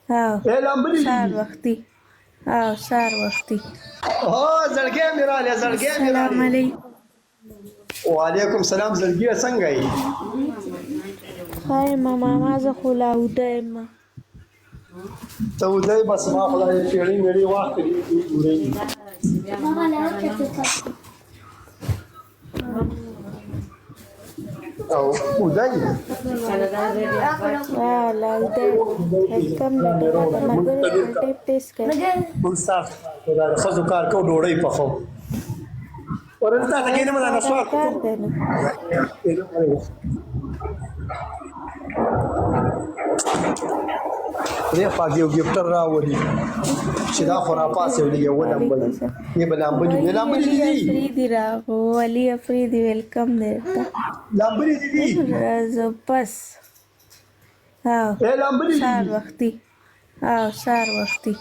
او اے لامبلی سهار وختي او سهار وختي. او زړګی مې راغلی، زړګی مې سلام راغلی. علیکم. وعلیکم سلام زړګیه، څنګه یې؟ ښه یم ماما، زه خو لا وده یم. ته وده یې؟ بس ما خو دا پیړۍ میړۍ واخلې ډوډۍ. او وده یې؟ ها، لا وده یم. ویلکم دی ټول ملګرو، ټیپ ټیس کوي. موږ ستاسو د ښځو کار کوو، ډوډۍ پخوو. ورته تا ته کېنه، نه نسوار کار دی نو. خدای پاک یو ګفټر راولي چې دا خو راپاسې ولي یو لمبلي یې به لامبلي وي، لامبلي علي دي. افریدي راغو، علي افریدي ویلکم دی درته. لامبلي دي. زه پس او اے لامبلي سهار دي. وختي او سهار وختي.